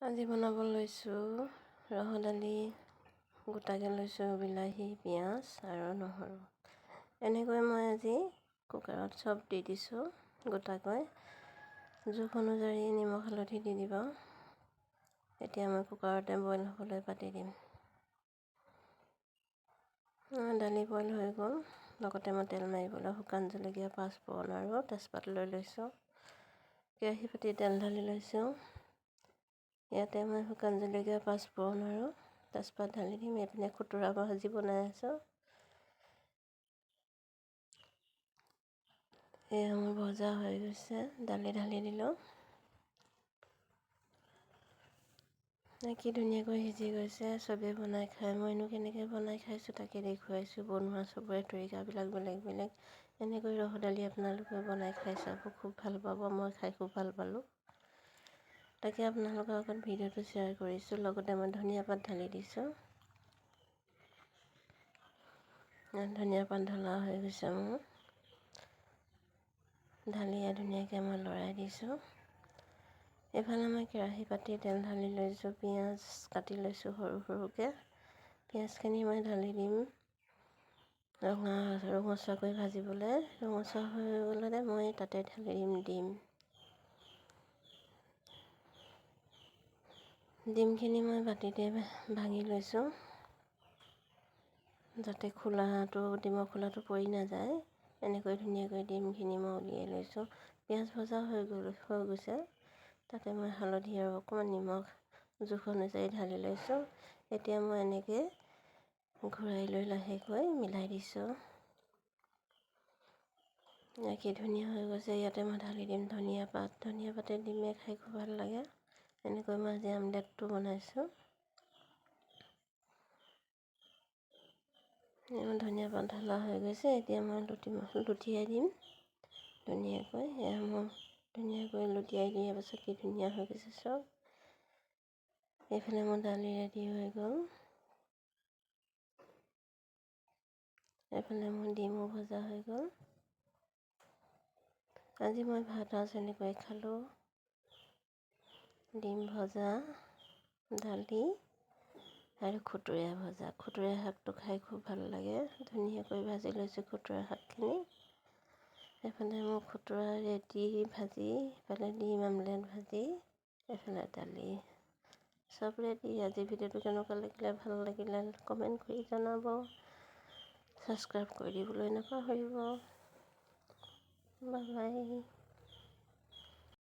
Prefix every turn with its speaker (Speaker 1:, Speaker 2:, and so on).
Speaker 1: আজি বনাব লৈছোঁ ৰহৰ দালি, গোটাকৈ লৈছোঁ বিলাহী, পিঁয়াজ আৰু নহৰু। এনেকৈ মই আজি কুকাৰত চব দি দিছোঁ গোটাকৈ। জোখ অনুযায়ী নিমখ হালধি দি দিব। এতিয়া মই কুকাৰতে বইল হ'বলৈ পাতি দিম। দালি বইল হৈ গ'ল। লগতে মই তেল মাৰিবলৈ শুকান জলকীয়া, পাঁচফোৰণ আৰু তেজপাত লৈ লৈছোঁ। কেৰাহী পাতি তেল ঢালি লৈছোঁ। ইয়াতে মই শুকান জলকীয়া, পাঁচফোৰণ আৰু তেজপাত ঢালি দিম। এইপিনে খুতুৰা ভাজি বনাই আছোঁ। এয়া মোৰ ভজা হৈ গৈছে, দালি ঢালি দিলোঁ। কি ধুনীয়াকৈ সিজি গৈছে। চবেই বনাই খায়, মইনো কেনেকৈ বনাই খাইছোঁ তাকে দেখুৱাইছোঁ। বনোৱা চবৰে তৰিকাবিলাক বেলেগ বেলেগ। এনেকৈ ৰহৰ দালি আপোনালোকে বনাই খাই চাব, খুব ভাল পাব। মই খাই খুব ভাল পালোঁ, তাকে আপোনালোকৰ আগত ভিডিঅ'টো শ্বেয়াৰ কৰিছোঁ। লগতে মই ধনিয়া পাত ঢালি দিছোঁ। ধনিয়া পাত ঢলা হৈ গৈছে মোৰ। ঢালি ধুনীয়াকৈ মই লৰাই দিছোঁ। এইফালে মই কেৰাহী পাতি তেল ঢালি লৈছোঁ। পিঁয়াজ কাটি লৈছোঁ সৰু সৰুকৈ। পিঁয়াজখিনি মই ঢালি দিম ৰঙা ৰঙচুৱাকৈ ভাজিবলৈ। ৰঙচুৱা হৈ গ'লে মই তাতে ঢালি দিম ডিম। ডিমখিনি মই বাতিতে ভাঙি লৈছোঁ, যাতে খোলাটো ডিমৰ খোলাটো পৰি নাযায়। এনেকৈ ধুনীয়াকৈ ডিমখিনি মই উলিয়াই লৈছোঁ। পিঁয়াজ ভজা হৈ গ'ল, হৈ গৈছে। তাতে মই হালধি আৰু অকণমান নিমখ জোখ অনুযায়ী ঢালি লৈছোঁ। এতিয়া মই এনেকৈ ঘূৰাই লৈ লাহেকৈ মিলাই দিছোঁ। কি ধুনীয়া হৈ গৈছে। ইয়াতে মই ঢালি দিম ধনিয়া পাত। ধনিয়া পাতে ডিমে খাই খুব ভাল লাগে। এনেকৈ মই আজি আমলেটটো বনাইছোঁ। ধনিয়া পাত ঢালা হৈ গৈছে। এতিয়া মই লুটিয়াই দিম ধুনীয়াকৈ। এয়া মোৰ ধুনীয়াকৈ লুটিয়াই দিয়াৰ পাছত কি ধুনীয়া হৈ গৈছে চব। এইফালে মোৰ দালি ৰেডি হৈ গ'ল। এইফালে মোৰ ডিমো ভজা হৈ গ'ল। আজি মই ভাত সাজ এনেকৈ খালোঁ: ডিম ভজা, দালি আৰু খুতুৰা ভজা। খুতুৰা শাকটো খাই খুব ভাল লাগে। ধুনীয়াকৈ ভাজি লৈছোঁ খুতুৰা শাকখিনি। এইফালে মোৰ খুতুৰা ৰেডি ভাজি, এইফালে ডিম আমলেট ভাজি, এইফালে দালি, চব ৰেডি। আজি ভিডিঅ'টো কেনেকুৱা লাগিলে, ভাল লাগিলে কমেণ্ট কৰি জনাব। ছাবস্ক্ৰাইব কৰি দিবলৈ নাপাহৰিব। Bye bye.